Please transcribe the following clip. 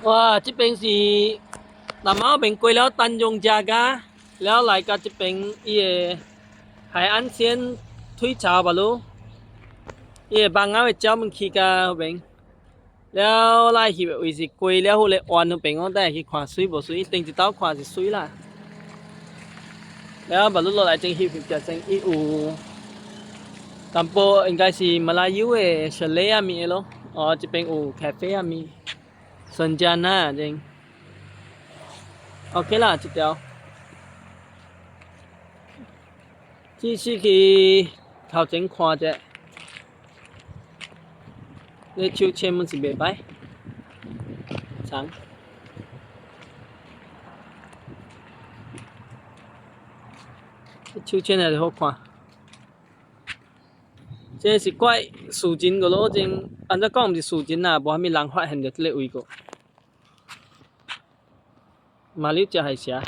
哇！這邊是南澳邊過了丹絨加加，了來到這邊伊个海岸線退潮吧囉，伊个蠓仔會鳥們去到彼邊，了來翕的位是過了彼个灣彼邊，我等下去看媠無媠，頂一道看是媠啦。了吧囉落來正翕翕者先，伊有淡薄應該是馬來語的 chalet 仔物的咯，哦，這邊有咖啡仔物。瞬間啊，這 OK 啦，這條繼續去頭前看者，這手簽嘛是袂歹，長。這手簽還是好看。這是怪樹林個咯，真按怎講毋是樹林啦，無啥物人發現著這个位個。馬六甲海峽。